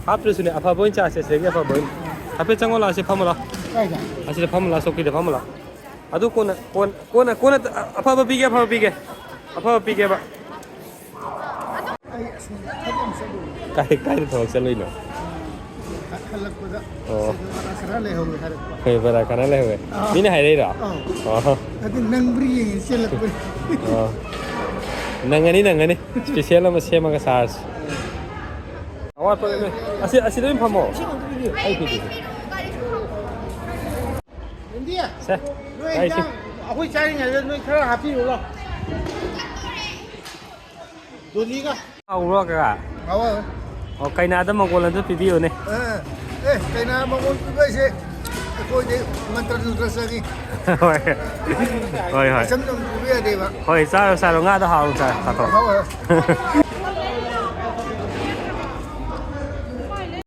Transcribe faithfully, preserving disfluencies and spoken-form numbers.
ꯍꯥꯞꯇ꯭ꯔꯁꯨꯅꯦ, ꯑꯐꯕ ꯑꯣꯏꯅ ꯆꯥꯁꯦ, ꯁꯤꯗꯒꯤ ꯑꯐꯕ ꯑꯣꯏꯅ꯫ ꯍꯥꯏꯐꯦꯠ ꯆꯪꯉꯣ ꯂꯥꯛꯑꯣ, ꯁꯤ ꯐꯝꯃꯣ ꯂꯥꯛꯑꯣ꯫ ꯀꯥꯏꯗ? ꯑꯁꯤꯗ ꯐꯝꯃꯣ ꯂꯥꯛꯑꯣ, ꯆꯧꯀꯤꯗ ꯐꯝꯃꯣ ꯂꯥꯛꯑꯣ꯫ ꯑꯗꯨ ꯀꯣꯟꯅ, ꯀꯣꯟ-, ꯀꯣꯟꯅ, ꯀꯣꯟꯅ, ꯑꯐꯕ ꯄꯤꯒꯦ, ꯑꯐꯕ ꯄꯤꯒꯦ, ꯑꯐꯕ ꯄꯤꯒꯦꯕ꯫ ꯑꯩ ꯑꯁꯣꯝꯗ ꯊꯕꯛ ꯑꯃ ꯆꯠꯂꯨꯕꯅꯦ꯫ ꯀꯥꯏ, ꯀꯥꯏꯗ ꯊꯕꯛ ꯆꯠꯂꯨꯏꯅꯣ? ꯍꯜꯂꯛꯄꯗ ꯑꯣ꯫ ꯁꯤꯗ ꯈꯔ ꯂꯩꯍꯧꯋꯦ ꯍꯥꯏꯔꯛꯄ꯫ ꯍꯣꯏ, ꯕꯔꯥ ꯈꯔ ꯂꯩꯍꯧꯋꯦ꯫ ꯑꯥ꯫ ꯃꯤꯅ ꯍꯥꯏꯔꯛꯏꯔꯣ? ꯑꯥ꯫ ꯑꯣ꯫ ꯑꯗꯨ ꯅꯪꯕ꯭ꯔꯤ ꯌꯦꯡꯉꯦ ꯆꯦꯜꯂꯛꯄꯅꯤ꯫ ꯑꯣ꯫ ꯅꯪꯒꯅꯤ, ꯅꯪꯒꯅꯤ꯫ ꯏꯁꯄꯤꯁꯦꯜ ꯑꯃ ꯁꯦꯝꯃꯒ ꯆꯥꯔꯁꯤ꯫ ꯑꯋꯥꯠꯄ ꯂꯩ-, ꯑꯁꯤ, ꯑꯁꯤꯗ ꯑꯣꯏꯅ ꯐꯝꯃꯣ꯫ ꯑꯩ ꯄꯤꯒꯦ꯫ ꯅꯟꯗꯤ, ꯁꯦ, ꯅꯣꯏ ꯆꯥꯔꯤꯁꯤ꯫ ꯏꯟꯖꯥꯡ ꯑꯩꯈꯣꯏ ꯆꯥꯔꯤꯉꯩꯗ ꯅꯣꯏ ꯈꯔ ꯍꯥꯞꯄꯤꯔꯨꯔꯣ꯫ ꯗꯣꯂꯤꯒ꯫ ꯍꯥꯎꯕ꯭ꯔꯣ ꯀꯀꯥ? ꯍꯥꯎꯋꯦ꯫ ꯑꯣ, ꯀꯩꯅꯥꯗ ꯃꯪꯒꯣꯜ ꯑꯝꯇ ꯄꯤꯕꯤꯌꯨꯅꯦ꯫ ꯑꯦ, ꯑꯦ, ꯀꯩꯅꯥ ꯃꯪꯒꯣꯜ ꯄꯤꯕ ꯍꯥꯏꯁꯦ ꯑꯩꯈꯣꯏꯗꯤ ꯃꯟꯇ꯭ꯔ ꯇꯟꯇ꯭ꯔ ꯆꯪꯉꯤ꯫ ꯍꯣꯏ꯫ ꯍꯣꯏ, ꯍꯣꯏ꯫ ꯏꯆꯝ ꯆꯝꯅ ꯄꯤꯕ ꯌꯥꯗꯦꯕ꯫ ꯍꯣꯏ, ꯆꯥꯔꯣ, ꯆꯥꯔꯣ꯫ ꯉꯥꯗꯣ ꯍꯥꯎꯅ ꯆꯥꯔꯣ꯫ ꯆꯥꯊꯣꯛꯑꯣ꯫ ꯍꯥꯎꯋꯦ꯫